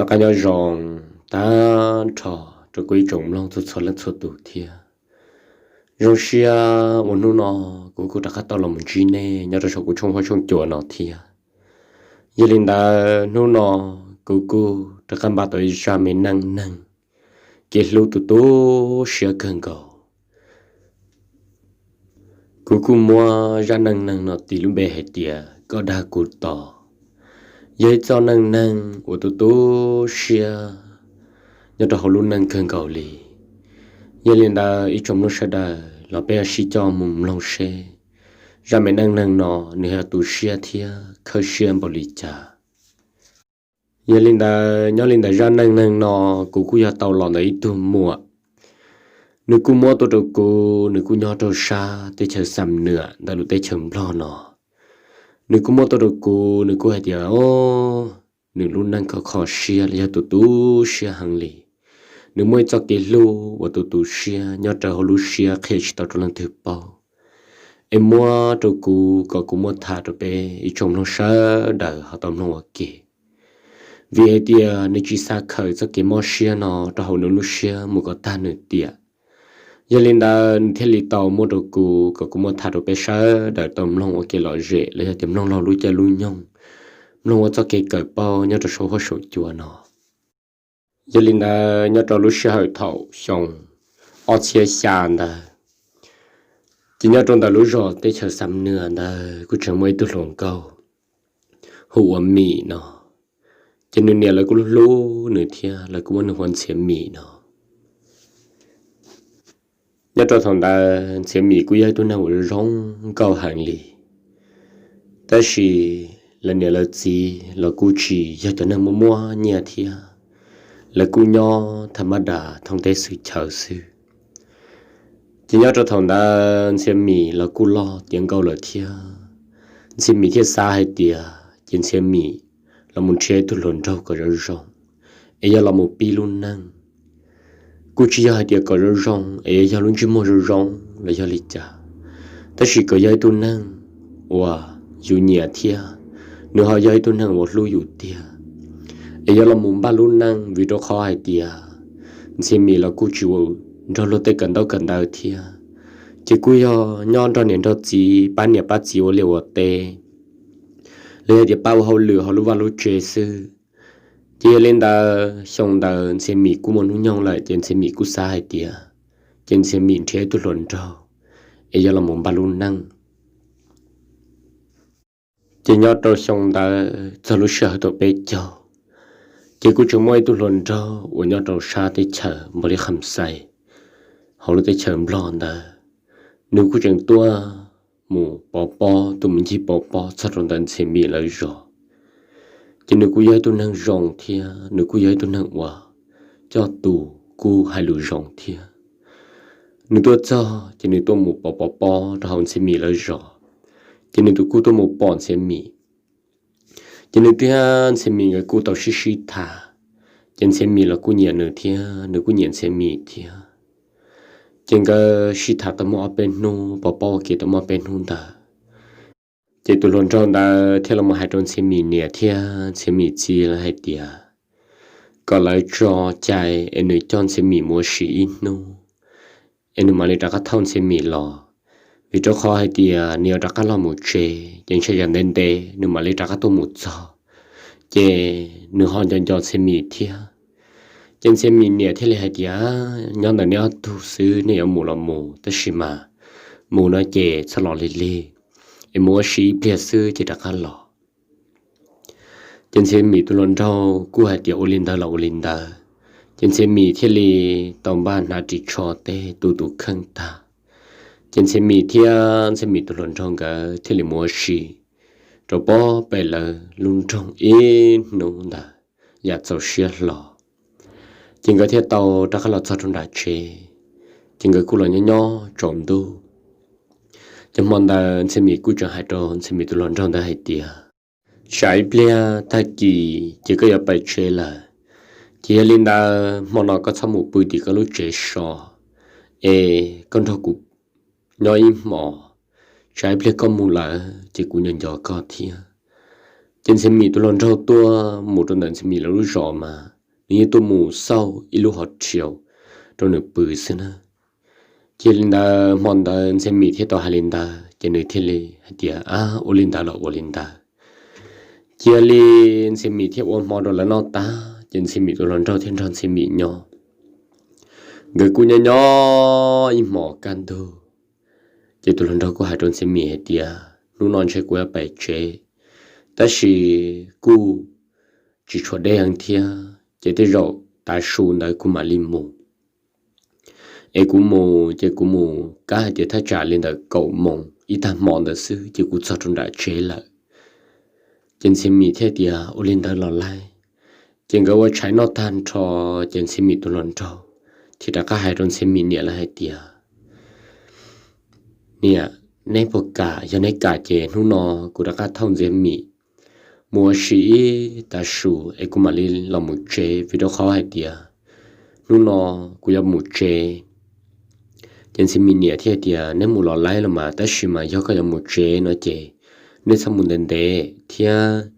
Noj qab nyob zoo tag nrho rau kuv ib tsoom mloog txhua txhua leej txhua tus thiab. Zoo siab uas hnub no kuv kuj rov qab tau los mus ntsib nej nyob rau saum kuv tshooj huab tshooj cua no thiab. Yog li ntawd hnub no kuv kuj rov qab npaj tau ib zaj me neej neeg kev hlub tu tu siab kawg nkaus. Kuv kuj muab zaj neej neeg no tis lub npe hais tias koj dag kuv tos. Yog ib txoj neej neeg uas tu tu siab nyob rau hauv lub neej kawg nkaus li. Yog li ntawd ib tsoom mloog sawv daws los peb sib coj mus mloog seb zaj me neej neeg no nws yog tu siab thiab khawb siab npaum li cas. Yog li ntawd nyob li ntawm zaj neej neeg no kuv kuj yog tau los ntawm ib tug muam. Nws kuj muab tuaj rau kuv, nws kuj nyob rau sab teb chaws Xam Nuam ntawm lub teb chaws Nplog no. Nws kuj muab tuaj rau kuv, nws kuj hais tias o, nws lub neej kho kho siab los yog tu tu siab heev li. Nws muaj ib txoj kev hlub uas tu tu siab nyob rau hauv lub siab qhia tsis tau rau leej twg paub. Es muab rau kuv kom kuv muab tham rau peb ib tsoom mloog sawv daws ho tau mloog ua ke. Vim hais tias nws tsis xav khaws txoj kev mob siab no rau hauv nws lub siab mus kom tag nws tiam. Yog li ntawd nws thiaj li tau muab rau kuv kom kuv muab tham rau peb sawv daws tau mloog ua kev lom zem los yog tias mloog laug lub caij lub nyoog, mloog ua txoj kev kawm paub nyob rau saum huab saum cua no. Yog li ntawd nyob rau lub sij hawm thaum xyoo ob txhiab xya ntawd, ces nyob rau ntawm lub zos teb chaws Xam Nuam ntawd kuj tseem muaj ib tug hluas nkauj hu ua Mim no. Ces nws niam lawv kuj hlub nws thiab lawv kuj muab nws hu ua Ntxhiav Mim no. Nyob rau thaum ntawd Ntxhiav Mim kuj yog ib tug neeg uas zoo nkauj heev li, tab sis lawv niam lawv txiv los kuj tsis yog cov neeg muaj muaj nyiaj thiab, lawv kuj nyob tham mab das thoob teb xwm chaw xwb. Ces nyob rau thaum ntawd Ntxhiav Mim los kuj loj tiav nkauj lawm thiab. Ntxhiav Mim thiaj xav hais tias ces Ntxhiav Mim los mus nrhiav ib tug hluas nraug kom zoo zoo, es yog los mus pib lub neej. Kuj tsis yog hais tias kom zoo zoo es yog lub ntsej muag zoo zoo los yog li cas, tab sis kom yog ib tug neeg uas yus nyiam thiab nws ho yog ib tug neeg uas hlub yus tiag, es yog los mus npaj lub neej. Vim rau qhov hais tias Ntxhiav Mim los kuj tsis ua nrog luag tej kawm ntaub kawm ntawv thiab, ces kuj yog nyob nrog niam nrog txiv pab niam pab txiv ua liaj ua teb, los yog tias pab ua hauj lwm hauv lub vaj lub tsev xwb. Ces yog li ntawd xyoo ntawd Ntxhiav Mim kuj muaj hnub nyoog lawm ces Ntxhiav Mim kuj xav hais tias ces Ntxhiav Mim nrhiav ib tug hluas nraug es yog los mus npaj lub neej. Ces nyob rau xyoo ntawd txog lub sij hawm thaum peb caug, ces kuj tseem muaj ib tug hluas nraug uas nyob rau sab teb chaws Npau Lis Kham Xais hauv lub teb chaws Nplog ntawd, nws kuj tseem tuaj mus pov pob, tuaj mus ncig pov pob txog rau ntawm Ntxhiav Mim lawv zos. Ces nws kuj yog ib tug neeg zoo thiab nws kuj yog ib tug neeg uas coj tus kuj hais lus zoo thiab. Nws tuaj txog ces nws tuaj mus pov pov pob rau hauv Ntxhiav Mim lawv zos, ces nws tus kuj tuaj mus pom Ntxhiav Mim. Ces nws thiab Ntxhiav Mim nkawd kuj tau sib sib tham, ces Ntxhiav Mim los kuj nyiam nws thiab nws kuj nyiam Ntxhiav Mim thiab. Ces nkawd sib tham tau muaj ob peb hnub, pov pob ua ke tau muaj ob peb hnub ntawd, ces tus hluas nraug ntawd thiaj los mus hais rau Ntxhiav Mim niam thiab Ntxhiav Mim txiv lawv hais tias kom lawv tso cai es nws coj Ntxhiav Mim mus ua si ib hnub, es nws mam li rov qab thauj Ntxhiav Mim los. Vim rau qhov hais tias nws yuav rov qab los mus tsev ces ntshai tsam ntev ntev nws mam li rov qab tuaj mus txog, ces nws ho nco nco Ntxhiav Mim thiab. Ces Ntxhiav Mim niam thiaj li hais tias nyob ntawm neb ob tug xwb, nej yuav mus los mus, tab sis mas mus no ces txhob los lig lig, es mus ua si ib pliag xwb ces rov qab los. Ces Ntxhiav Mim tus hluas nraug kuj hais tias ua li ntawd los ua li ntawd. Ces Ntxhiav Mim thiaj li tau npaj hnav ris tsho teb tu tus kheej tag, ces Ntxhiav Mim thiab Ntxhiav Mim tus hluas nraug nkawd thiaj li mus ua si rau pob pem lawv lub nroog ib hnub ntawd yam txaus siab hlo. Ces nkawd thiaj tau rov qab los txog rau nram tsev, ces nkawd kuj los nyob nyob tsaus ntuj. Ces hmo ntawd Ntxhiav Mim kuj tseem hais rau Ntxhiav Mim tus hluas nraug ntawd hais tias tsam ib pliag tag kis ces koj yuav pais tsev lawm, ces yog li ntawd hmo no koj txhob mus pw tim koj lub tsev so, es koj nrog kuv nyob ib hmos, tsam ib pliag koj mus lawm ces kuv nco nco koj thiab. Ces Ntxhiav Mim tus hluas nraug tuaj mus rau ntawm Ntxhiav Mim lawv lub zos mas nws yeej tuaj mus xauj ib lub hauv thiaus rau nws pw xwb na. Ces li ntawd hmo ntawd Ntxhi Mim thiaj tau hais li ntawd ces nws thiaj li hais tias, Ab, ua li ntawd los ua li ntawd. Cia li Ntxhi Mim thiaj ua hmo rau lawv noj tag ces Ntxhi Mim tus hluas nraug thiaj nrog Ntxhi Mim nyob. Nkawd kuj nyob nyob ib hmos kaj ntug, ces tus hluas nraug kuj hais rau Ntxhi Mim hais tias, Hnub no ntshe kuv yuav pais tsev, tab sis kuj tsis tshua deb heev thiab, ces tej zaum tav su ntawd kuv mam li mus. Es kuv mus ces kuv mus kab hais tias thaj tsam li ntawm kaum moos ib tag hmo ntawd xwb ces kuv txog rau nram tsev lawm. Ces Ntxhi Mim thiaj tias, Ua li ntawd los laib. Ces nkawd ua tshais noj tag nrho, ces Ntxhi Mim tus hluas nraug thiaj rov qab hais rau Ntxhi Mim niam lawv hais tias, Niam, neb puas kam? Yog neb kam ces hnub no kuv rov qab thauj Ntxhi Mim mus ua si ib tav su es kuv mam li los mus tsev, vim rau qhov hais tias hnub no kuv yuav mus tsev. Ces Ntxhi Mim niam thiaj tias, Neb mus los laib los mas, tab sis mas yog koj yuav mus tsev no ces neb txhob mus ntev ntev thiab,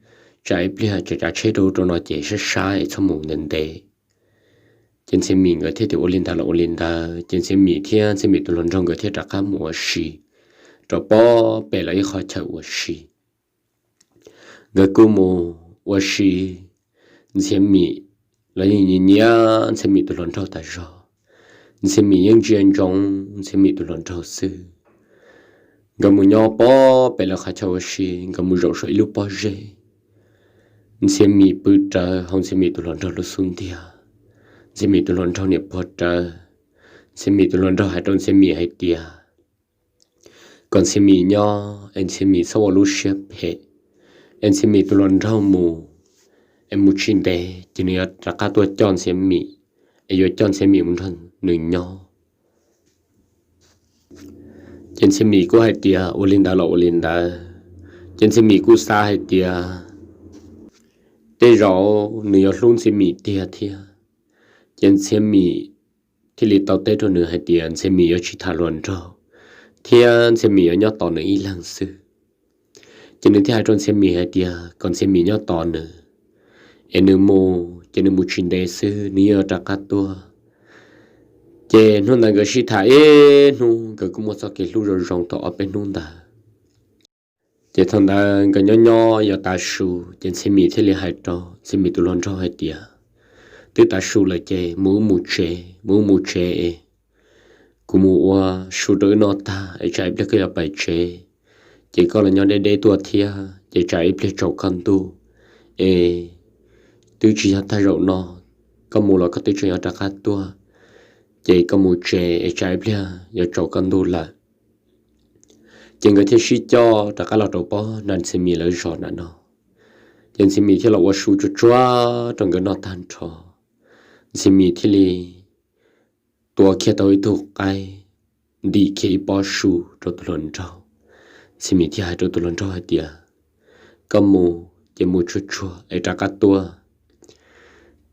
tsam ib pliag tsav tsav tsheb rau rau no ces saib saib es txhob mus ntev ntev. Ces Ntxhi Mim nkawd thiaj tias, Ua li ntawd los ua li ntawd. Ces Ntxhi Mim thiab Ntxhi Mim tus hluas nraug nkawd thiaj rov qab mus ua si rau pob pem lawv ib qhov chaw ua si. Nkawd kuj mus ua si, Ntxhi Mim, lawv yeej nyiam nyiam Ntxhi Mim tus hluas nraug tas zog. Ntxhi Mim yeej ntsia ntsoov Ntxhi Mim tus hluas nraug xwb. Nkawd mus nyob pob pem lawv qhov chaw ua si, nkawd mus zaum saum ib lub pob zeb. Ntxhi Mim pw rawv hauv Ntxhi Mim tus hluas nraug lub xub ntiag. Ntxhi Mim tus hluas nraug niam puag rawv. Ntxhi Mim tus hluas nraug hais rau Ntxhi Mim hais tias kom Ntxhi Mim nyob es Ntxhi Mim txhob ua lub siab phem, es Ntxhi Mim tus hluas nraug mus, es mus tsis ntev ces nws yuav rov qab tuaj coj Ntxhi Mim, es yuav coj Ntxhi Mim mus nrog nws nyob. Ces Ntxhi Mim kuj hais tias ua li ntawd los ua li ntawd. Ces Ntxhi Mim kuj xav hais tias tej zaum nws yuav hlub Ntxhi Mim tiag thiab. Ces Ntxhi Mim thiaj li tau teb rau nws hais tias Ntxhi Mim yuav tsis tham hluas nraug, thiab Ntxhi Mim yuav nyob tos nws ib leeg xwb. Ces nws thiaj hais rau Ntxhi Mim hais tias kom Ntxhi Mim nyob tos nws, es nws mus ces nws mus tsis ntev xwb nws yeej yuav rov qab tuaj. Ces hnub ntawd nkawd sib tham ib hnub, nkawd kuj muaj txoj kev hlub zoo zoo tau ob peb hnub ntawd. Ces thaum ntawd nkawd nyob nyob yuav tav su, ces Ntxhi Mim thiaj li hais rau Ntxhi Mim tus hluas nraug hais tias, Twb tav su lawm ces mus wb mus tsev, mus wb mus tsev es kuv mus ua su rau wb noj tag es tsam ib pliag koj yuav pais tsev, ces koj los nyob deb deb tuaj thiab ces tsam ib pliag tsaus koj ntuj es twb tsis yog tag zaum no, koj mus los koj twb tseem yuav rov qab tuaj, ces koj mus tsev es tsam ib pliag yuav tsaus koj ntuj lawm. Ces nkawd thiaj sib coj rov qab los rau pob nram Ntxhi Mim lawv zos nram no. Ces Ntxhi Mim thiaj los ua su tsuag tsuag rau nkawd noj tag nrho, Ntxhi Mim thiaj li tua kiag tau ib tug qaib, ntim kiag ib pob su rau tus hluas nraug. Ntxhi Mim thiaj hais rau tus hluas nraug hais tias, Koj mus ces mus tsuag tsuag es rov qab tuaj,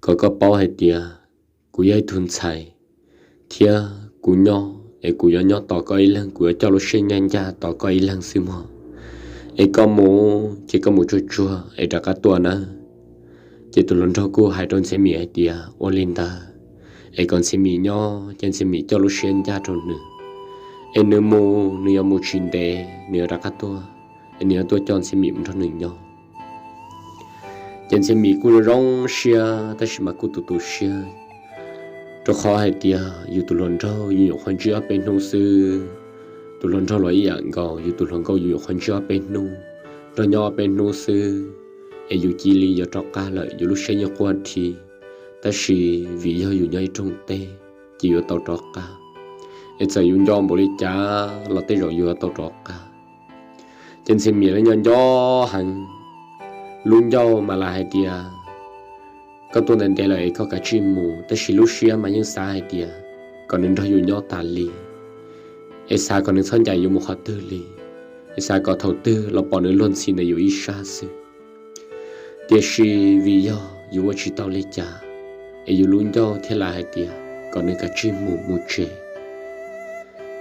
kom koj paub hais tias kuv yog ib tug ntxhais, thiab kuv nyob es kuv yuav nyob tos koj ib leeg, kuv yuav coj lub siab ncaj ncaj tos koj ib leeg xwb mog. Es koj mus ces koj mus tsuag tsuag es rov qab tuaj nawb. Ces tus hluas nraug kuj hais rau Ntxhi Mim hais tias ua li ntawd, es kom Ntxhi Mim nyob ces Ntxhi Mim coj lub siab ncaj rau nws, es nws mus nws yuav mus tsis ntev nws yuav rov qab tuaj, es nws yuav tuaj coj Ntxhi Mim mus nrog nws nyob. Ces Ntxhi Mim kuj zoo zoo siab tab sis mas kuj tu tu siab, rau qhov hais tias yus tus hluas nraug yus nyuam qhuav ntsib ob peb hnub xwb. Tus hluas nraug los ib yam nkaus, yus tus hluas nkauj yus nyuam qhuav ntsib ob peb hnub, nrog nyob ob peb hnub xwb, es yus cia li yuav rov qab lawm yus lub siab yeej quaj dhi. Tab sis vim yog yus nyob ib rooj teb ces yuav tau rov qab, es txawm yus nco npaum li cas los tej zaum yus yuav tau rov qab. Ces Ntxhi Mim lawv nyob nco heev, lub ncauj mas lam hais tias koj tuaj ntev ntev lawm es koj kav tsij mus, tab sis lub siab mas yeej xav hais tias kom nws nrog yus nyob tas li, es xav kom nws txhob ncaim yus mus qhov twg li, es xav kom thaum twg los pom nws luag ntxhi ntawm yus ib sab xwb. Tiam sis vim yog yus ua tsis tau li cas, es yus lub ncauj thiaj lam hais tias kom nws kav tsij mus mus tsev.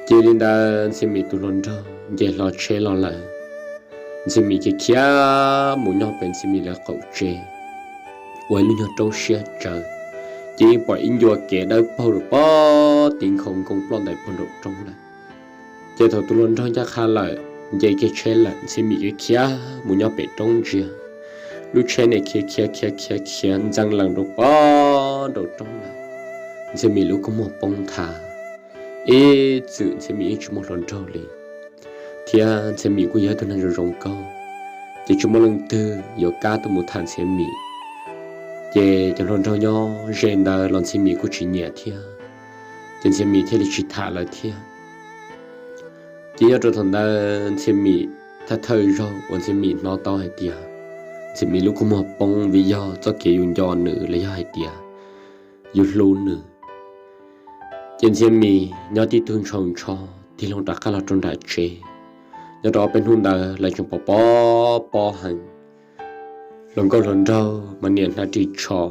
Ces li ntawd Ntxhi Mim tus hluas nraug nce hlo tsheb los lawm. Ntxhi Mim khiav khiav mus nyob pem Ntxhi Mim lawv qaum tsev, ua ib lub nyuag roob siab tsawv. Ces yeej pom ib ncua kev dawb paug rau pog tiv nkhaus nkoos ploj ntais puag nraum roob lawm. Ces thaum tus hluas nraug ncaj qha lawm, nce kiag tsheb lawm, Ntxhiav Mim khiav mus nyob pem roob ntsia. Lub tsheb nim khiav khiav khiav khiav khiav ntxeev lees rau pog nraum roob lawm. Ntxhiav Mim lub kua muag poob nthav, ib txwm Ntxhiav Mim yeej tsis muaj hluas nraug li, thiab Ntxhiav Mim kuj yog ib tug neeg zoo zoo nkauj, ces tsis muaj leej twg yuav kam tuaj mus tham Ntxhiav Mim. Ces cov hluas nraug nyob ze ntawd los Ntxhiav Mim kuj tsis nyiam thiab, ces Ntxhiav Mim thiaj li tsis tham lawv thiab. Ces nyob rau thaum ntawd Ntxhiav Mim thawj thawj zaug uas Ntxhiav Mim hnov tau hais tias Ntxhiav Mim lub kua muag poob vim yog txoj kev yus nco nws los yog hais tias yus hlub nws. Ces Ntxhiav Mim nyob tib tug ntshaus ntsho tig loo rov qab los rau nram tsev. Nyob rau ob peb hnub ntawd lawv tseem pom pob pob heev. Hluas nkauj hluas nraug mas niam hnav ris tsho,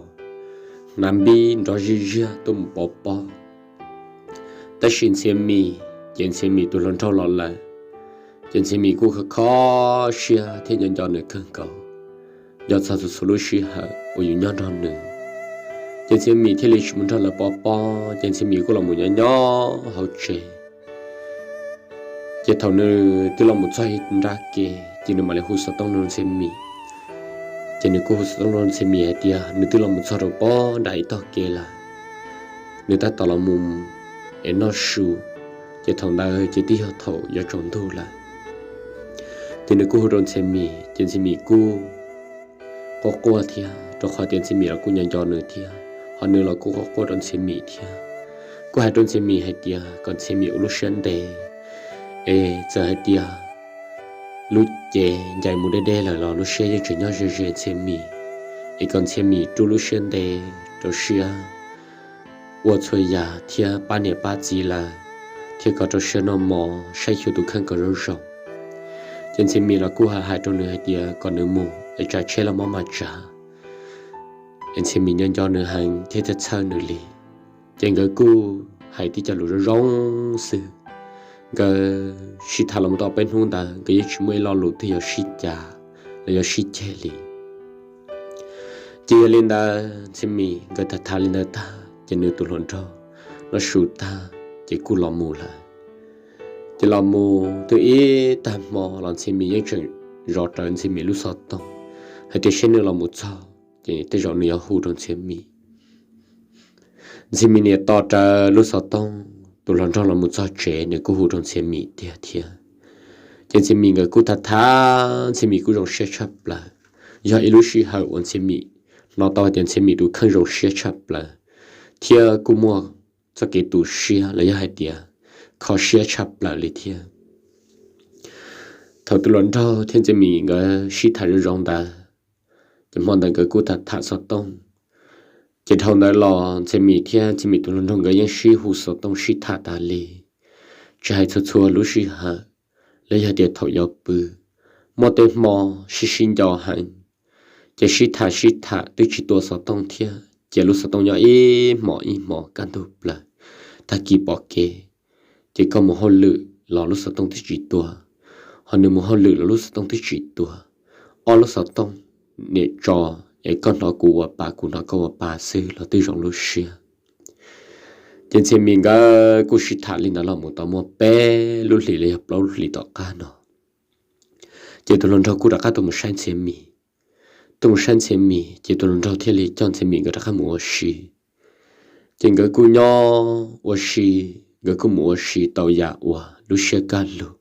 hnav npib nrov zij ziag tuaj mus pov pob. Tab sis Ntxhiav Mim ces Ntxhiav Mim tus hluas nraug los lawm, ces Ntxhiav Mim kuj kho kho siab thiab nco nco nws kawg nkaus, nco txog txhua txhua lub sij hawm uas yus nyob nrog nws. Ces Ntxhiav Mim thiaj li tsis mus nrog lawv pov pob, ces Ntxhiav Mim kuj los mus nyob nyob hauv tsev. Ces thaum nws twb los mus txog ib nrab ke, ces nws mam li hu xov tooj rau Ntxhiav Mim. Ces nws kuj hu xov tooj rau Ntxhiav Mim hais tias nws twb los mus txog rau pob nram ib tog kev lawm, nws tab tom los mus es noj su. Ces thaum ntawd ces twb yog thaum yuav tsaus ntuj lawm. Ces nws kuj hu rau Ntxhiav Mim, ces Ntxhiav Mim kuj quaj quaj thiab, rau qhov tias Ntxhiav Mim los kuj nco nco nws thiab, ho nws los kuj quaj quaj rau Ntxhiav Mim thiab. Kuj hais rau Ntxhiav Mim hais tias kom Ntxhiav Mim ua lub siab ntev, es txawm hais tias lub cev ncaim mus deb deb lawm los lub siab yeej tseem nyob ze ze Ntxhiav Mim, es kom Ntxhiav Mim rub lub siab ntev rau siab ua txhua yam thiab pab niam pab txiv lawv, thiab kom rau siab noj mov saib xyuas tus kheej kom zoo zoo. Ces Ntxhiav Mim los kuj hais rau nws hais tias kom nws mus es tsam tsheb los mob mas tsav. Es Ntxhiav Mim nco nco nws heev thiab txhawj txhawj nws li. Ces nkawd kuj hais tib co lus zoo zoo xwb. Nkawd sib tham los mus tau peb hnub ntawd nkawd yeej tsis muaj ib lo lus twg yuav sib cav los yuav sib ceg li. Ces yog li ntawd Ntxhiav Mim nkawd tham tham li ntawd tag ces nws tus hluas nraug noj su tag ces kuj los mus lawm. Ces los mus twb ib tag hmo los Ntxhiav Mim yeej tseem zov rawv Ntxhiav Mim lub xov tooj hais tias seb nws los mus txog ces tej zaum nws yuav hu rau Ntxhiav Mim. Ntxhiav Mim niam tos rawv lub xov tooj, tus hluas nraug los mus txog tsev nws kuj hu rau Ntxhiav Mim tiag thiab. Ces Ntxhiav Mim nkawd kuj tham tham, Ntxhiav Mim kuj zoo siab tshaj plaws. Yog ib lub sij hawm uas Ntxhiav Mim hnov tau hais tias Ntxhiav Mim tus kheej zoo siab tshaj plaws, thiab kuj muaj txoj kev tu siab los yog hais tias kho siab tshaj plaws li thiab. Thaum tus hluas nraug thiab Ntxhiav Mim nkawd sib tham zoo zoo ntawd, ces hmo ntawd nkawd kuj tham tham xov tooj. Ces dhau ntawd los Ntxhiav Mim thiab Ntxhiav Mim tus hluas nraug nkawd yeej sib hu xov tooj sib tham tas li, tsis hais txhua txhua lub sij hawm, los yog tias thaum yuav pw, muaj tej hmo sib sib nco heev, ces sib tham sib tham twb tsis tua xov tooj thiab, ces lub xov tooj nyob ib hmos ib hmos kaj ntug plaws. Tag kis pom kev, ces koj mus hauj lwm los lub xov tooj twb tsis tua, ho nws mus hauj lwm los lub xov tooj twb tsis tua. Ob lub xov tooj niam tso, es koj hnov kuv ua pa kuv hnov koj ua pa xwb los twb zoo lub siab. Ces Ntxhiav Mim nkawd kuj sib tham li ntawd los mus tau muaj peb lub hlis los yog plaub lub hlis tom qab no, ces tus hluas nraug kuj rov qab tuaj mus saib Ntxhiav Mim. Tuaj mus saib Ntxhiav Mim ces tus hluas nraug thiaj li coj Ntxhiav Mim nkawd rov qab mus ua si. Ces nkawd kuj nyob ua si, nkawd kuj mus ua si tau yam uas lub siab kaj lug,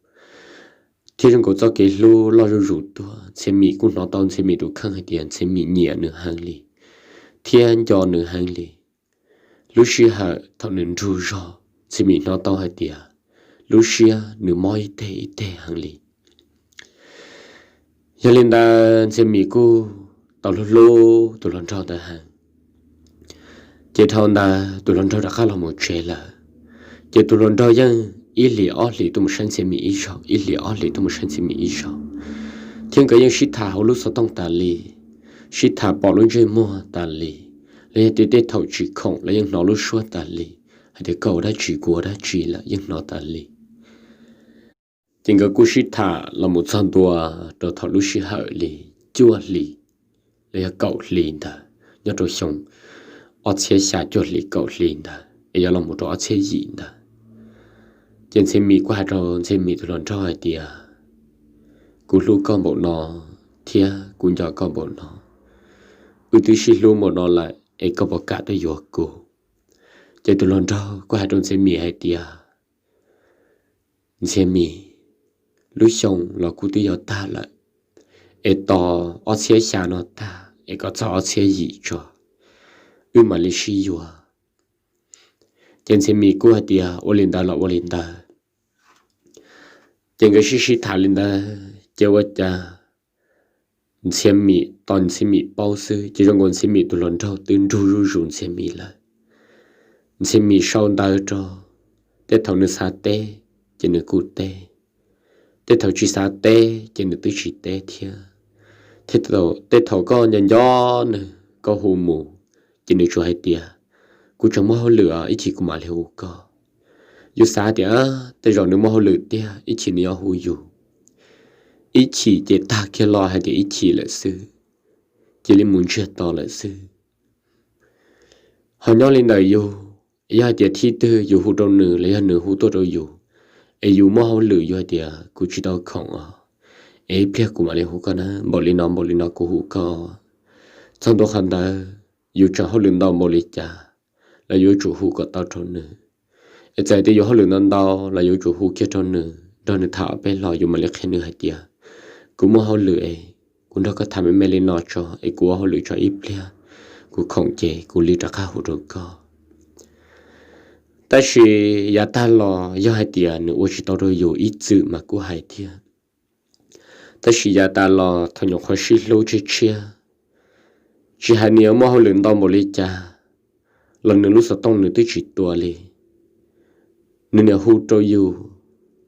thiab zoo nkaus txoj kev hlub loj zuj zus tuaj. Ntxhiav Mim kuj hnov tau Ntxhiav Mim tus kheej hais tias Ntxhiav Mim nyiam nws heev li, thiab nco nws heev li. Lub sij hawm thaum nws nrug zog, Ntxhiav Mim hnov tau hais tias lub siab nws mob ib teg ib teg heev li. Yog li ntawd Ntxhiav Mim kuj tau hlub hlub tus hluas nraug ntawd heev. Ces dhau ntawd tus hluas nraug rov qab los mus tsev lawm. Ces tus hluas nraug yeej ib hlis ob hlis tuaj mus saib Ntxhiav Mim ib zaug, ib hlis ob hlis tuaj mus saib Ntxhiav Mim ib zaug, thiab nkawd yeej sib tham hauv lub xov tooj tas li, sib tham pom lub ntsej muag tas li, los yog tias tej thaum tsis khoom los yeej hnov lub suab tas li, hais tias koj ua dab tsi kuv ua dab tsi lawm yeej hnov tas li. Ces nkawd kuj sib tham los mus txog ntua rau thaum lub sij hawm li cuaj hlis los yog kaum hlis ntawd nyob rau xyoo ob txhiab xya cuaj hli kaum hli ntawd es yuav los mus rau ob txhiab yim ntawd. Ces Ntxhiab Mim kuj hais rau Ntxhiab Mim tus hluas nraug hais tias, kuv hlub koj npaum no thiab kuv nco koj npaum no, wb twb sib hlub npaum no lawm es koj puas kam tuaj yuav kuv? Ces tus hluas nraug kuj hais rau Ntxhiab Mim hais tias, Ntxhiab Mim, lub xyoo los kuj twb yuav tag lawm, es tos ob txhiab xya no tag es kom txog ob txhiab yim tso, wb mam li sib yuav. Ces Ntxhiab Mim kuj hais tias ua li ntawd los ua li ntawd. Ces nkawd sib sib tham li ntawd ces ua cas Ntxhiab Mim tos Ntxhiab Mim paub xwb ces zoo nkaus Ntxhiab Mim tus hluas nraug twb nrug zuj zus Ntxhiab Mim lawm. Ntxhiab Mim sau ntawv rau, tej thaum nws xav teb ces nws kuj teb, tej thaum tsis xav teb ces nws twb tsis teb thiab. Tej thaum koj nco nco nws, koj hu mus ces nws tsuas hais tias, kuv tseem muaj hauj lwm os, ib chim kuv mam li hu koj. Yus xav tias tej zaum nws muaj hauj lwm tiag, ib chim nws yuav hu yus. Ib chim ces tag kiag los hais tias ib chim lawm xwb, cia li mus ntsiag to lawm xwb. Ho nyob li ntawm yus, yog hais tias thib twg yus hu rau nws los yog nws hu tuaj rau yus, es yus muaj hauj lwm yus hais tias kuv tsis tau khoom os, es ib pliag kuv mam li hu koj na, npaum li no npaum li no kuv hu koj. Txog ntua qhov ntawd yus tseem hauj lwm ntau npaum li cas los yuav tsum hu kom tau rau nws. Es txawm tias yus hauj lwm ntau ntau los yuav tsum hu kiag rau nws, nrog nws tham ob peb hlo yus mam li qhia nws hais tias, kuv muaj hauj lwm es kuv nrog koj tham me me li no tso es kuv ua hauj lwm tso ib pliag, kuv khoom ces kuv li rov qab hu rau koj. Tab sis yav tag los yog hais tias nws ua tsis tau rau yus ib txwm mas kuj hais thiab. Tab sis yav tas los thaum nyuam qhuav sib hlub tshiab tshiab, tsis hais nws yuav muaj hauj lwm ntau npaum li cas los nws lub xov tooj nws twb tsis tua li. Nws niam hu rau yus,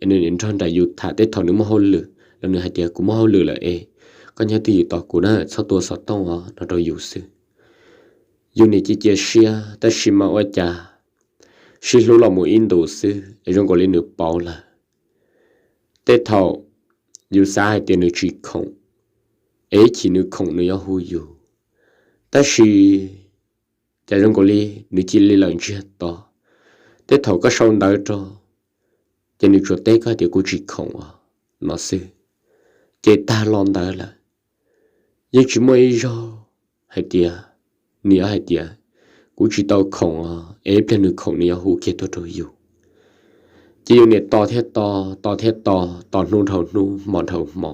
nws niam nrog nraim yus tham, tej thaum nws muaj hauj lwm los nws hais tias kuv muaj hauj lwm lawm es koj nyob twj ywm tos kuv na, txhob tua xov tooj os no rau yus xwb. Yus niam cia cia siab tab sis mas ua cas sib hlub los mus ib ntus xwb es zoo nkaus li nws pauv lawm. Tej thaum yus xav hais tias nws tsis khoom, es ib chim nws khoom nws yuav hu yus, tab sis cas zoo nkaus li nws cia li lawm ntsiag to. Tej thaum koj sau ntawv rau, ces nws tsuas teb koj hais tias kuv tsis khoom os no xwb, ces tag lo ntawd lawm. Yeej tsis muaj ib zaug hais tias nws yuav hais tias kuv tsis tau khoom os, es ib pliag nws khoom nws yuav hu kiag tuaj rau yus. Ces yus niam tos thiab tos, tos thiab tos, tos hnub dhau hnub, hmo dhau hmo,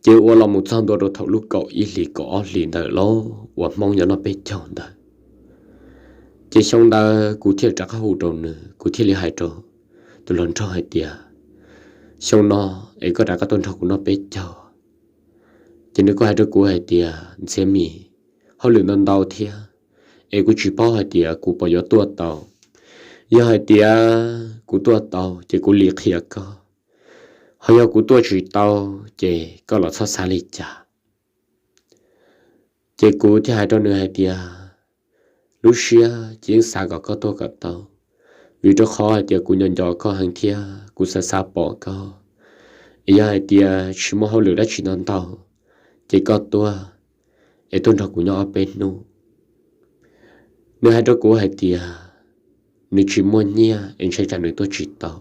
ces ua los mus txog ntua rau thaum lub kaum ib hlis kaum ob hlis ntawd los uas Hmoob nyob noj peb caug ntawd. Ces xyoo ntawd kuv thiaj rov qab hu rau nws, kuv thiaj li hais rau tus hluas nraug hais tias, xyoo no es koj rov qab tuaj nrog kuv noj peb caug. Ces nws kuj hais rau kuv hais tias, Ntxhiab Mim, hauj lwm ntau ntau thiab, es kuv tsis paub hais tias kuv puas yuav tuaj tau. Yog hais tias kuv tuaj tau ces kuv li qhia koj, ho yog kuv tuaj tsis tau ces koj los txhob xav li cas. Ces kuv thiaj hais rau nws hais tias, lub siab ces yeej xav kom koj tuaj kom tau, vim rau qhov hais tias kuv nco nco koj heev thiab kuv xav xav pom koj. Es yog hais tias tsis muaj hauj lwm dab tsi ntau ntau, ces koj tuaj, es tuaj nrog kuv nyob ob peb hnub. Nws hais rau kuv hais tias nws tsis muaj nyiaj es ntshai tsam nws tuaj tsis tau.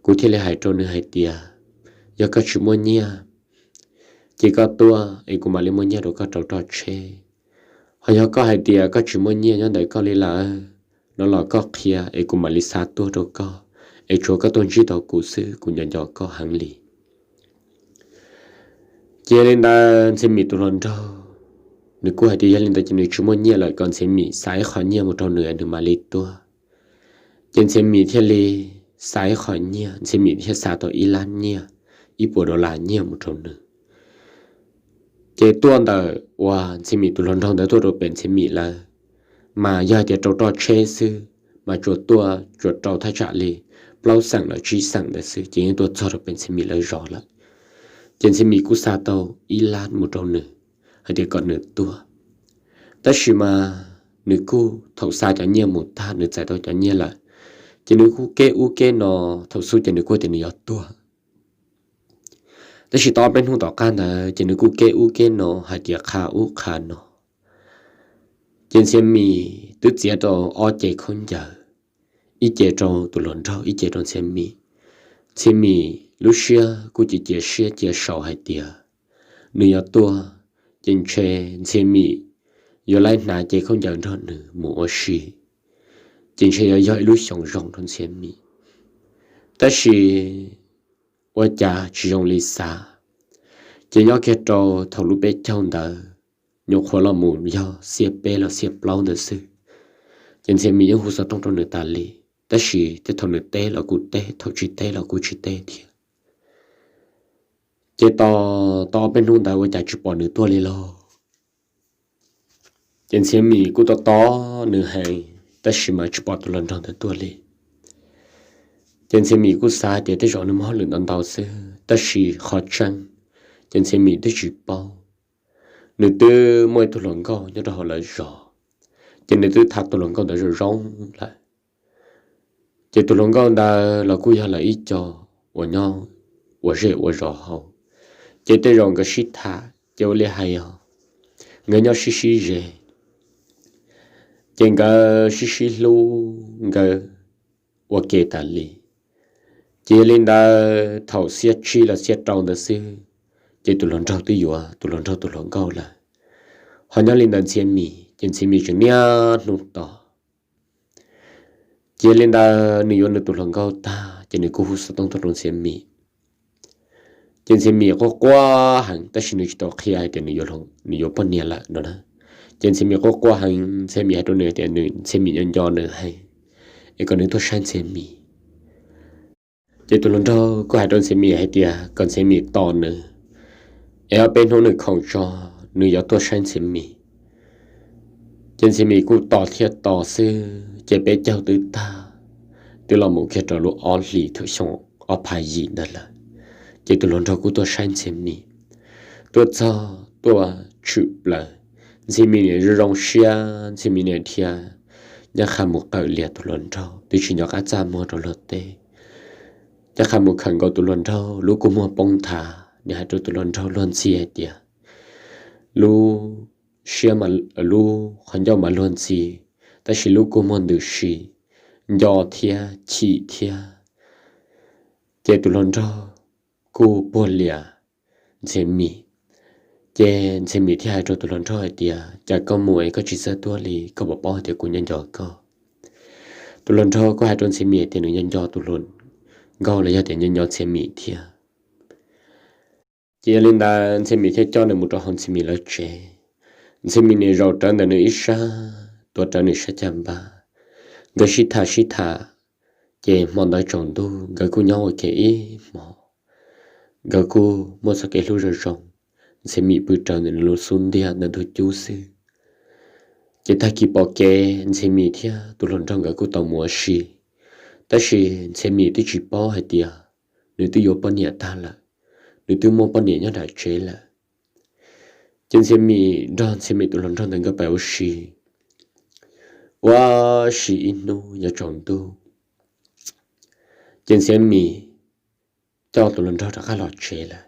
Kuv thiaj li hais rau nws hais tias, yog koj tsis muaj nyiaj, ces koj tuaj es kuv mam li muaj nyiaj rau koj rau roj tsheb. Ho yog koj hais tias koj tsis muaj nyiaj nyob ntawm koj li lawm no los koj qhia es kuv mam li xa tuaj rau koj, es tsuav koj tuaj ntsib tau kuv xwb, kuv nco nco koj heev li. Ces yog li ntawd Ntxhiab Mim tus hluas nraug, nws kuj hais tias yog li ntawd ces nws tsis muaj nyiaj lawm, kom Ntxhiab Mim xa ib qho nyiaj mus rau nws, nws mam li tuaj. Ces Ntxhiab Mim thiaj li xa ib qho nyiaj, Ntxhiab Mim thiaj xa tau ib lab nyiaj, ib puas dollar nyiaj mus rau nws. Ces tuaj ntawm uas Ntxhiab Mim tus hluas nraug ntawd tuaj rau pem Ntxhiab Mim lawv, mas yog hais tias rau roj tsheb xwb mas tsuas tuaj tsuas rau thaj tsam li plaub xeem los tsib xeem ntawd xwb ces yeej tuaj txog rau pem Ntxhiab Mim lawv zos lawm. Ces Ntxhiab Mim kuj xa tau ib lab mus rau nws hais tias kom nws tuaj. Tab sis mas nws kuj thaum xa cov nyiaj mus tag, nws txais tau cov nyiaj lawm, ces nws kuj keb ub keb no, thaum xub ces nws kuj tias nws yuav tuaj. Tab sis tau ob peb hnub tom qab ntawd ces nws kuj keb ub keb no hais tias qha ub qha no. Ces Ntxhiav Mim twb txiav rau ob cev khaub ncaws, ib cev rau tus hluas nraug, ib cev rau Ntxhiav Mim. Ntxhiav Mim lub siab kuj cia cia siab cia saud hais tias nws yuav tuaj, ces ntshe Ntxhiav Mim yuav laib hnav cev khaub ncaws nrog nws mus ua si, ces ntshe yuav yog ib lub xyoos zoo rau Ntxhiav Mim. Tab sis ua cas tsis zoo li xav, ces nyob kiag rau thaum lub peb caug ntawd, nyuam qhuav los mus yog xiab peb los xiab plaub ntawd xwb, ces Ntxhiav Mim yeej hu xov tooj rau nws tas li, tab sis tej thaum nws teb los kuj teb, thaum tsis teb los kuj tsis teb thiab. Ces tos tau ob peb hnub ntawd ua cas tsis pom nws tuaj li lauj. Ces Ntxhiav Mim kuj tos tos nws heev tab sis mas tsis pom tus hluas nraug ntawd tuaj li. Ces Ntxhiav Mim kuj xav tias tej zaum nws muaj hauj lwm ntau ntau xwb, tab sis qhov tseeb ces Ntxhiav Mim twb tsis paub. Nws twb muaj ib tug hluas nkauj nyob rau hauv lawv zos, ces nws twb tham tus hluas nkauj ntawd zoo zoo lawm. Ces tus hluas nkauj ntawd los kuj yog lawv ib co uas nyob ua zej ua zos hauv, ces tej zaum nkawd sib tham ces ua li hais os, nkawd nyob sib sib ze, ces nkawd sib sib hlub, nkawd ua ke tas li. Ces yog li ntawd thaum xiab tsib los xiab rau ntawd xwb, ces tus hluas nraug twb yuav tus hluas nraug tus hluas nkauj lawm. Ho nyob li ntawd Ntxhiav Mim ces Ntxhiav Mim tseem niaj hnub tos. Ces yog li ntawd nws yuav nws tus hluas nkauj tag ces nws kuj hu xov tooj tuaj rau Ntxhiav Mim. Ces Ntxhiav Mim quaj quaj heev tab sis nws tsis tau qhia hais tias nws yuav poj niam lawm no na. Ces Ntxhiav Mim quaj quaj heev, Ntxhiav Mim hais rau nws tias nws, Ntxhiav Mim nco nco nws heev, es kom nws tuaj saib Ntxhiav Mim. Ces tus hluas nraug kuj hais rau Ntxhiav Mim hais tias kom Ntxhiav Mim tos nws, es ob peb hnub nws khoom tso, nws yuav tuaj saib Ntxhiav Mim. Ces Ntxhiav Mim kuj tos thiab tos xwb ces peb caug twb tag, twb los mus kiag rau lub ob hlis thaum xyoo ob phav yim ntawd lawm, ces tus hluas nraug kuj tuaj saib Ntxhiav Mim. Tuaj txog tuaj tshwm plaws, Ntxhiav Mim niam zoo zoo siab, Ntxhiav Mim niam dhia nyob qha mus qawm lias tus hluas nraug twb tsis nco qab txaj muag rau luag teb. Nyob qha mus khawm nkaus tus hluas nraug lub kua muag poob nthav, nws hais rau tus hluas nraug luag ntxhi hais tias lub siab, lub qhov ncauj mas luag ntxhi, tab sis lub kua muag ntws si, nco thiab chim thiab. Ces tus hluas nraug kuj puag lias Ntxhiav Mim. Ces Ntxhiav Mim thiaj hais rau tus hluas nraug hais tias cas koj mus es koj tsis txawj tuaj li, koj puas paub hais tias kuv nco nco koj? Tus hluas nraug kuj hais rau Ntxhiav Mim tias nws nco nco tus hluas nkauj los yog tias nco nco Ntxhiav Mim thiab. Ces yog li ntawd Ntxhiav Mim thiaj coj nws mus rau hauv Ntxhiav Mim lawv tsev. Ntxhiav Mim niam zaum rawv ntawm nws ib sab, tuav rawv nws sab caj npab. Nkawd sib tham sib tham, ces hmo ntawd tsaus ntuj nkawd kuj nyob ua ke ib hmo. Nkawd kuj muaj txoj kev hlub zoo zoo. Ntxhiav Mim pw rawv ntawm nws lub xub ntiag ntawm ntug cub xwb. Ces tag kis pom kev Ntxhiav Mim thiab tus hluas nraug nkawd kuj tau mus ua si, tab sis Ntxhiav Mim twb tsis paub hais tias nws twb yuav poj niam tag lawm, nws twb muaj poj niam nyob nram tsev lawm. Ces Ntxhiav Mim nrog Ntxhiav Mim tus hluas nraug ntawd nkawd pais ua si ua si ib hnub yuav tsaus ntuj, ces Ntxhiav Mim coj tus hluas nraug rov qab los tsev lawm.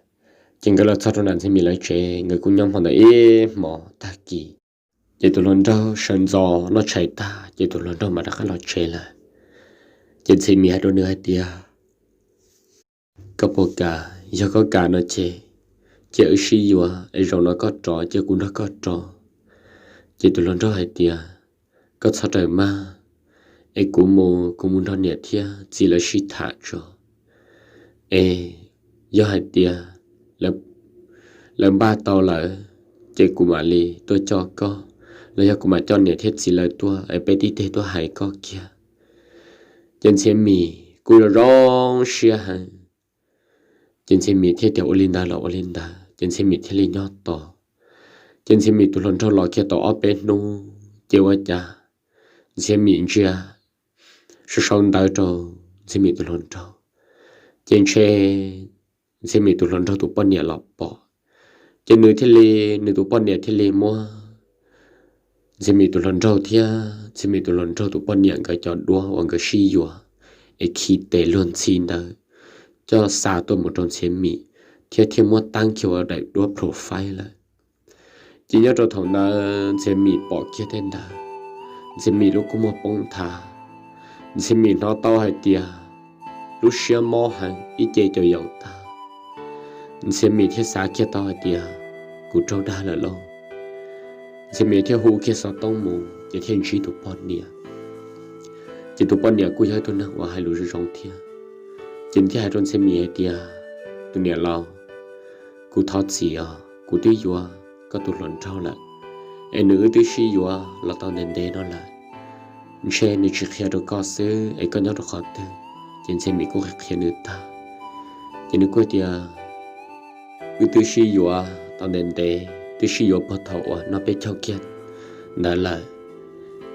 Ces nkawd los txog rau nram Ntxhiav Mim lawv tsev, nkawd kuj nyob hmo ntawd ib hmo tag kis. Ces tus hluas nraug sawv ntxov noj tshais tag ces tus hluas nraug mam rov qab los tsev lawm. Ces Ntxhiav Mim hais rau nws hais tias, koj puas kam? Yog koj kam no ces cia wb sib yuav es zaum no koj rov ces kuv nrog koj rov. Ces tus hluas nraug hais tias, koj txhob raws maj, es kuv mus, kuv mus nrog niam thiab txiv lawv sib tham tso, es yog hais tias lawv npaj tau lawm ces kuv mam li tuaj coj koj, los yog kuv mam coj niam thiab txiv lawv tuaj es peb tib teg tuaj hais koj kiag. Ces Ntxhiav Mim kuj zoo zoo siab heev. Ces Ntxhiav Mim thiaj tias ua li ntawd los ua li ntawd, ces Ntxhiav Mim thiaj li nyob tos. Ces Ntxhiav Mim tus hluas nraug los kiag tau ob peb hnub ces ua cas Ntxhiav Mim ntsia sau sau ntawv rau Ntxhiav Mim tus hluas nraug, ces ntshe Ntxhiav Mim tus hluas nraug tus poj niam los pom. Ces nws thiaj li, nws tus poj niam thiaj li muab Ntxhiav Mim tus hluas nraug thiab Ntxhiav Mim tus hluas nraug tus poj niam nkawd cov duab uas nkawd sib yuav es khi tes luag ntxhi ntawd coj xa tuaj mus rau Ntxhiav Mim, thiab thiaj muab tab kiag ua daim duab profile lawm. Ces nyob rau thaum ntawd Ntxhi Mim pom kiag tej ntawd, Ntxhi Mim lub kua muag poob nthav. Ntxhi Mim hnov tau hais tias lub siab mob heev, ib ce caum yaum tag. Ntxhi Mim thiaj xav kiag tau hais tias, kuv raug dag lawm lauj. Ntxhi Mim thiaj hu kiag xov tooj mus ces thiaj ntsib tus poj niam. Ces tus poj niam kuj yog ib tug neeg uas hais lus zoo zoo thiab. Ces nws thiaj hais rau Ntxhi Mim hais tias, tus niam laus, kuv thov txim os, kuv twb yuav koj tus hluas nraug lawm, es nws wb twb sib yuav los tau ntev ntev no lawm. Ntshe nws tsis qhia rau koj xwb es koj nyob rau qhov twg? Ces Ntxhi Mim kuj qhia qhia nws tag. Ces nws kuj tias, wb twb sib yuav tau ntev ntev, twb sib yuav puag thaum uas noj peb caug kiag ntawd lawm.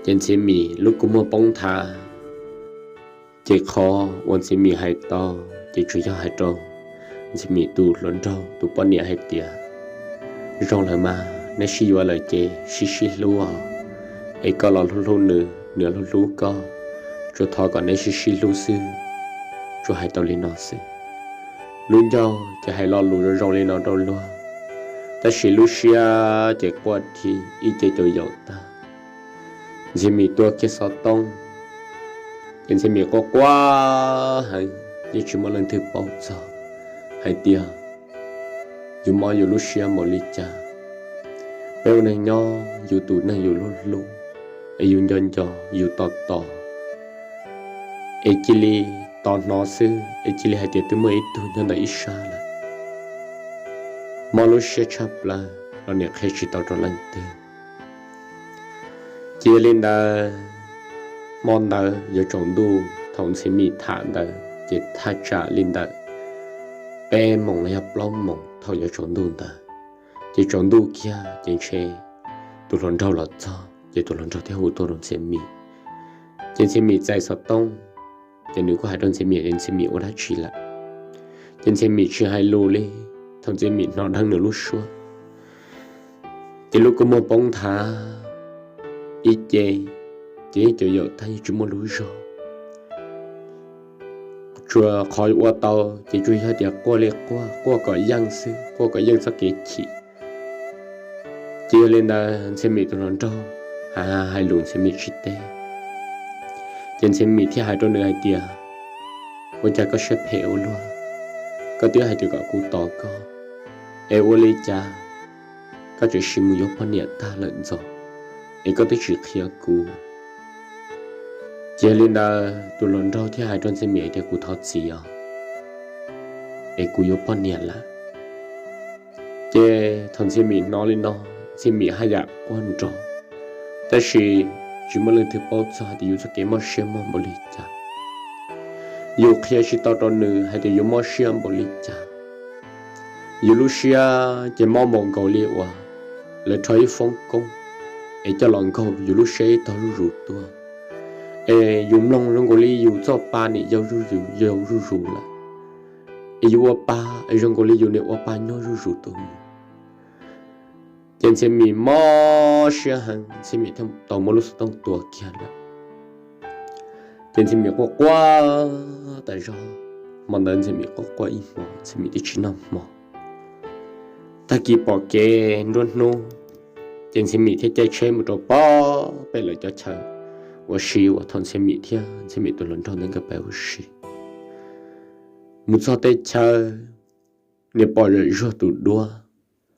Ces Ntxhi Mim lub kua muag poob nthav. Ces qhov uas Ntxhi Mim hais tau ces tsuas yog hais rau Ntxhi Mim tus hluas nraug tus poj niam hais tias, zoo lawm mas, neb sib yuav lawm ces sib sib hlub os, es koj los hlub hlub nws, nws hlub hlub koj, tsuas thov kom neb sib sib hlub xwb. Tsuas hais tau li no xwb. Lub ncauj ces hais lo lus zoo zoo li no rau luag, tab sis lub siab ces quaj thi ib ce caum yaum tag. Ntxhi Mim tua kiag xov tooj, ces Ntxhi Mim quaj quaj heev, yeej tsis muaj leej twg paub txog hais tias yus mob yus lub siab npaum li cas. Peb ua neeg nyob yus tus neeg yus hlub hlub, es yus nco nco, yus tos tos, es cia li tos hnov xwb es cia li hais tias twb muaj ib tug nyob ntawm ib sab lawm. Mob lub siab tshaj plaws los nim qhia tsis tau rau leej twg. Ces yog li ntawd, hmo ntawd yuav tsaus ntuj, thaum Ntxhi Mim tham ntawd ces thaj tsam li ntawm peb moos los yog plaub moos thaum yuav tsaus ntuj ntawd. Ces tsaus ntuj kiag ces ntshe tus hluas nraug los txog, ces tus hluas nraug thiaj hu tuaj rau Ntxhi Mim. Ces Ntxhi Mim txais xov tooj, ces nws kuj hais rau Ntxhi Mim tias Ntxhi Mim ua dab tsi lawm. Ces Ntxhi Mim tsis hais lus li, thaum Ntxhi Mim hnov dheev nws lub suab, ces lub kua muag poob nthav ib ce, ces yeej caum yaum tag, yeej tsis muaj lub zog. Tsuas qhov ua tau ces tsuas yog tias quaj li quaj, quaj kom yeej xwb, quaj kom yeej txoj kev chim. Ces yog li ntawd Ntxhi Mim tus hluas nraug hais lus Ntxhi Mim tsis teb. Ces Ntxhi Mim thiaj hais rau nws hais tias, ua cas koj siab phem ua luaj, koj twb hais tias kom kuv tos koj, es ua li cas koj tseem sim mus yuav poj niam tag lawm ntxov, es koj twb tsis qhia kuv? Ces yog li ntawd tus hluas nraug thiaj hais rau Ntxhi Mim hais tias kuv thov txim os, es kuv yuav poj niam lawm. Ces thaum Ntxhi Mim hnov li no, Ntxhi Mim haj yam quaj nrov, tab sis tsis muaj leej twg paub txog hais tias yus txoj kev mob siab muaj npaum li cas. Yus qhia tsis tau rau nws hais tias yus mob siab npaum li cas. Yus lub siab ces mob npaum nkaus li uas lawv rho ib foob koob es coj los nkaug yus lub siab ib tog zuj zus tuaj. Es yus mloog zoo nkaus li yus txoj pa nim yau zuj zus, yau zuj zus lawm. Es yus ua pa es zoo nkaus li yus nim ua pa nyob zuj zus tuaj mus. Ces Ntxhi Mim mob siab heev, Ntxhi Mim thiaj tau muab lub xov tooj tua kiag lawm. Ces Ntxhi Mim quaj quaj tas zog, hmo ntawd Ntxhi Mim quaj quaj ib hmo, Ntxhi Mim twb tsis noj hmo. Tag kis pom kev nruab hnub, ces Ntxhi Mim thiaj caij tsheb mus rau pem lawv cov chaw ua si uas thaum Ntxhi Mim thiab Ntxhi Mim tus hluas nraug ntawd nkawd pab ua si. Mus txog tej chaw, nim pom zam zuag tus duab,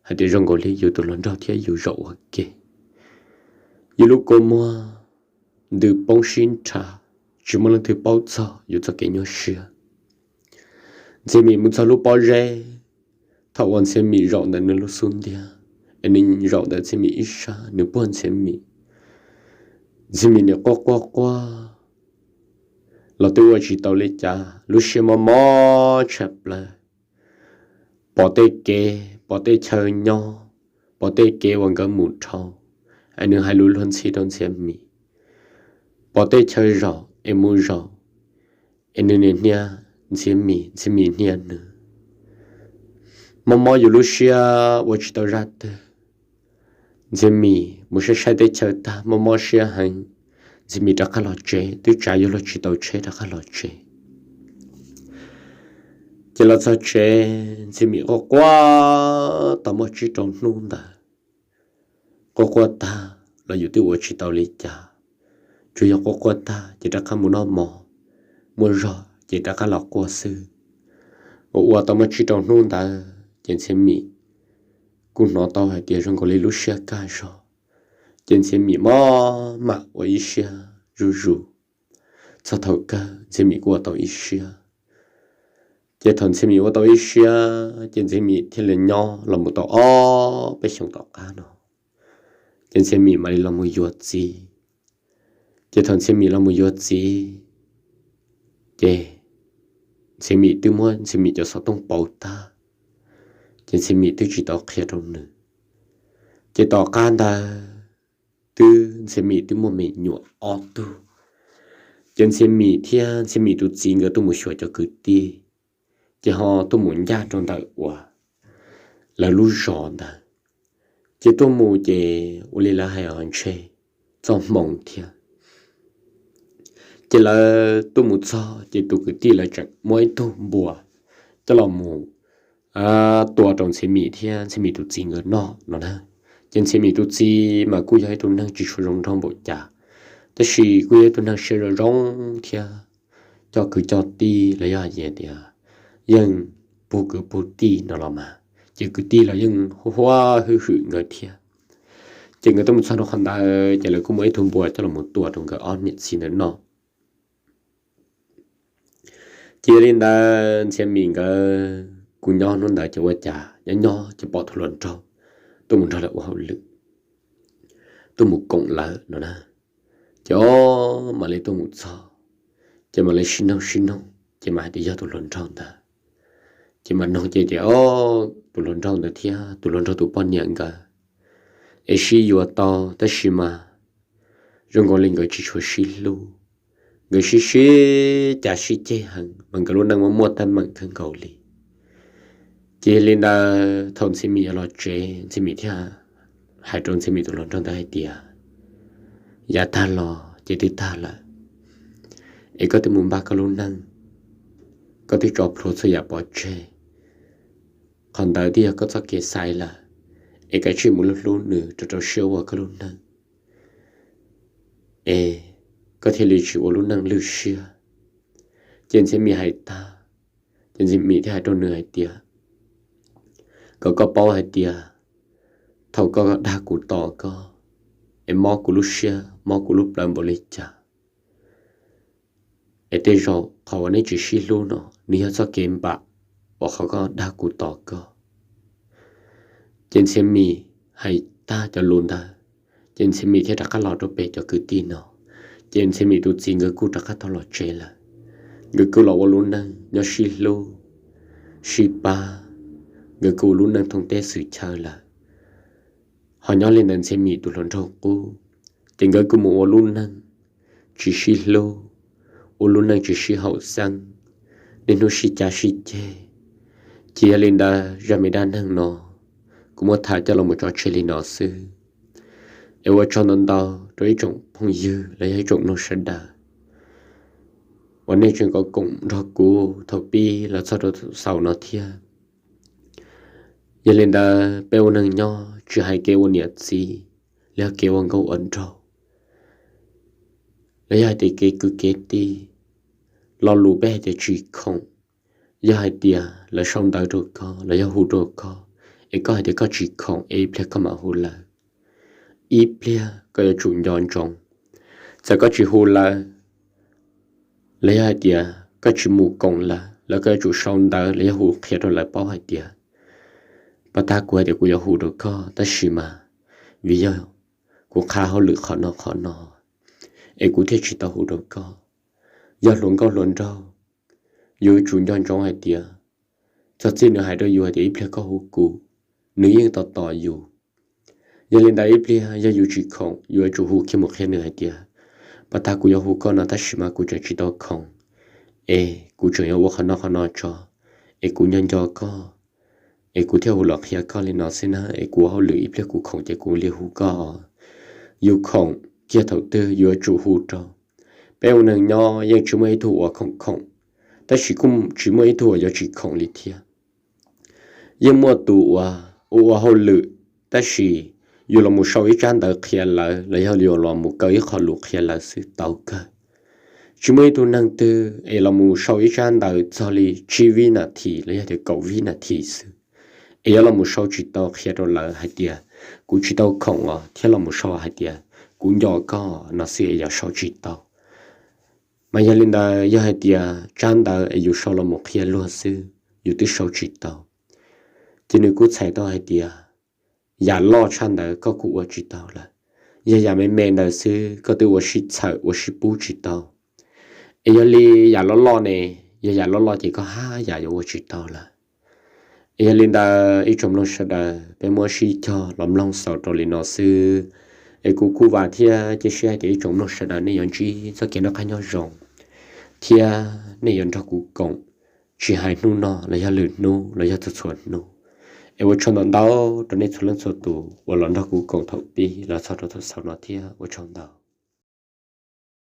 hais tias zoo nkaus li yus tus hluas nraug thiab yus zaum ua ke. Yus lub kua muag ntws poob sib nrhav, tsis muaj leej twg paub txog yus txoj kev nyuaj siab. Ntxhi Mim mus txog lub pob zeb, thaum uas Ntxhi Mim zaum ntawm nws lub xub ntiag, es nws zaum ntawm Ntxhi Mim ib sab, nws puag Ntxhi Mim. Ntxhi Mim nim quaj quaj quaj los twb ua tsis tau li cas, lub siab mob mob tshaj plaws. Pom tej kev, pom tej chaw nyob, pom tej kev uas nkawd mus dhau, es nws hais lus luag ntxhi rau Ntxhi Mim. Pom tej chaw zaum es mus zaum, es nws nim hnia Ntxhi Mim, Ntxhi Mim hnia nws. Mob mob yus lub siab ua tsis tau zaj twg. Ntxhi Mim mus saib saib teb chaws tag mob mob siab heev, Ntxhi Mim rov qab los tsev, twb tsav yuav luag tsis tau tsheb rov qab los tsev. Ces los txog tsev, Ntxhi Mim quaj quaj tau muaj tsib rau hnub ntawd. quaj quaj tag los yus twb ua tsis tau li cas, tsuas yog quaj quaj tag ces rov qab mus noj mov, muaj zog ces rov qab los quaj xwb. Ua ua tau muaj tsib rau hnub ntawd ces Ntxhiab Mim kuj hnov tau hais tias zoo nkaus li lub siab kaj zog, ces Ntxhiab Mim mob mam ua ib siab zuj zus, txog thaum kawg Ntxhiab Mim kuj ua tau ib siab. Ces thaum Ntxhiab Mim ua tau ib siab ces Ntxhiab Mim thiaj li nyob los mus tau ob peb xyoos tom qab no, ces Ntxhiab Mim mam li los mus yuav txiv. Ces thaum Ntxhiab Mim los mus yuav txiv, ces Ntxhiab Mim twb muab Ntxhiab Mim cov xov tooj pauv tag, ces Ntxhiab Mim twb tsis tau qhia rau nws. Ces tom qab ntawd twb Ntxhiab Mim twb muaj me nyuam ob tug, ces Ntxhiab Mim thiab Ntxhiab Mim tus txiv nkawd tuaj mus xyuas cov kwv tij, ces ho tuaj mus ncaj rau ntawm uas lawv lub zos ntawd, ces tuaj mus ces ua li lawv hais os ntshe txoj hmoo thiab. Ces lawv tuaj mus txog ces tus kwv tij lawv tseem muab ib tug npua coj los mus tua rau Ntxhiab Mim thiab Ntxhiab Mim tus txiv nkawd noj no na. Ces Ntxhiab Mim tus txiv mas kuj yog ib tug neeg tsis tshua zoo nraug npaum cas, tab sis kuj yog ib tug neeg siab zoo zoo thiab coj kwv coj tij los yog hais tias yeej pug kwv pug tij no los mas, ces kwv tij los yeej huab hwj hwm nkawd thiab. Ces nkawd tuaj mus txog rau qhov ntawd ces lawv kuj muab ib tug npua coj los tua rau nkawd ob niam txiv ntawd noj. Ces yog li ntawd Ntxhiab Mim nkawd kuj nyob hnub ntawd ces ua cas nyob nyob ces pom tus hluas nraug tuaj mus nrog lawv ua hauj lwm, tuaj mus koom lawv no na. Ces o, mam li tuaj mus txog, ces mam li sib noog sib noog ces mam hais tias yog tus hluas nraug ntawd. Ces mam noog ces tias o, tus hluas nraug ntawd thiab tus hluas nraug tus poj niam nkawd es sib yuav tau, tab sis mas zoo nkaus li nkawd tsis tshua sib hlub, nkawd sib sib cav sib ceg heev mas nkawd lub neej muaj muaj teeb meem kawg nkaus li. Ces li ntawd thaum Ntxhiab Mim yuav los tsev Ntxhiab Mim thiaj hais rau Ntxhiab Mim tus hluas nraug ntawd hais tias, yav tag los ces twb tag lawm, es koj twb mus npaj koj lub neej, koj twb tso plhuav txhua yam pov tseg, qhov ntawd twb yog koj txoj kev xaiv lawm, es kav tsij mus hlub hlub nws rau rau siab ua koj lub neej, es koj thiaj li tsis ua lub neej lwj siab. Ces Ntxhiab Mim hais tag, ces Ntxhiab Mim thiaj hais rau nws hais tias, kom koj paub hais tias thaum koj dag kuv tos koj, es mob kuv lub siab mob kuv lub plawv npaum li cas, es tej zaum qhov uas nej tsis sib hlub no nws yog txoj kev npam uas qhov koj dag kuv tos koj. Ces Ntxhiab Mim hais tag cov lus ntawd, ces Ntxhiab Mim thiaj rov qab los rau pem cov kwv tij no, ces Ntxhiab Mim tus txiv nkawd kuj rov qab tau los tsev lawm. Nkawd kuj los ua lub neej nyob sib hlub sib pab, nkawd kuj ua lub neej thoob teb xwm chaw lawm. Ho nyob li ntawd Ntxhiab Mim tus hluas nraug qub, ces nkawd kuj mus ua lub neej tsis sib hlub, ua lub neej tsis sib haum xeeb, niaj hnub sib cav sib ceg. Ces yog li ntawd zaj me dab neeg no kuv muab tham coj los mus tso tseg li no xwb. Es ua tsaug ntau ntau rau ib tsoom phooj ywg los yog ib tsoom mloog sawv daws uas nej tseem koom nrog kuv thaum pib los txog rau xaus no thiab. Yog li ntawd peb ua neeg nyob tsis hais kev ua niam txiv, los yog kev ua nkauj ua nraug, los yog hais tias kev kwv kev tij, lo lus peb hais tias tsis khoom, yog hais tias lawv sau ntawv rau koj los yog hu rau koj, es koj hais tias koj tsis khoom es ib pliag koj mam hu lawv, ib pliag koj yuav tsum nco ntsoov. Txawm koj tsis hu lawv, los yog hais tias koj tsis mus koom lawv los koj yuav tsum sau ntawv los yog hu qhia rau lawv paub hais tias, pab tag kuv hais tias kuv yuav hu rau koj tab sis mas vim yog kuv qha hauj lwm qhov no qhov no es kuv thiaj tsis tau hu rau koj. Yog hluas nkauj hluas nraug, yus yuav tsum nco ntsoov hais tias txog txij nws hais rau yus hais tias ib pliag koj hu kuv, nws yeej tos tos yus. Yog li ntawd ib pliag yog yus tsis khoom yus yuav tsum hu kiag mus qhia nws hais tias, pab tag kuv yuav hu koj no tab sis mas kuv tseem tsis tau khoom, es kuv tseem yuav ua qhov no qhov no tso, es kuv nco nco koj, es kuv thiaj hu los qhia koj li no xwb na, es kuv ua hauj lwm ib pliag kuv khoom ces kuv li hu koj. Yus khoom kiag thaum twg yus yuav tsum hu rau. Peb ua neeg nyob yeej tsis muaj ib tug uas khoom khoom, tab sis kuj tsis muaj ib tug uas yuav tsis khoom li thiab. Yeej muaj tus uas ua ua hauj lwm tab sis yuav los mus sau ib tsab ntawv qhia lawv los yog yuav los mus kaw ib qho lus qhia lawv xwb tau kawg. Tsis muaj ib tug neeg twg es los mus sau ib tsab ntawv txog li tsib vib nas this los yog tias kaum vib nas this xwb, es yuav los mus sau tsis tau qhia rau lawv hais tias kuv tsis tau khoom os, thiab los mus sau hais tias kuv nco koj no xwb es yuav sau tsis tau. Mas yog li ntawd, yog hais tias tsab ntawv es yus sau los mus qhia luag xwb yus twb sau tsis tau, ces nws kuj txhais tau hais tias yam loj tshaj ntawd koj kuj ua tsis tau lawm. Yog yam me me ntawd xwb koj twb ua sib txhawm ua sib pub tsis tau. Es yog li yam loj loj ne, yog yam loj loj ces koj haj yam yuav ua tsis tau lawm. Es yog li ntawd ib tsoom mloog sawv daws, peb muab sib cog los mloog xaus rau li no xwb. Es kuv kuj vam thiab cia siab hais tias ib tsoom mloog sawv daws nej yuav ntsib txoj kev noj qab nyob zoo, thiab nej yuav nrog kuv koom, tsis hais hnub no los yog lwm hnub los yog txhua txhua hnub. Es ua tsaug ntau ntau rau nej txhua leej txhua tus uas los nrog kuv koom thaum pib los txog rau thaum xaus no thiab ua tsaug ntau.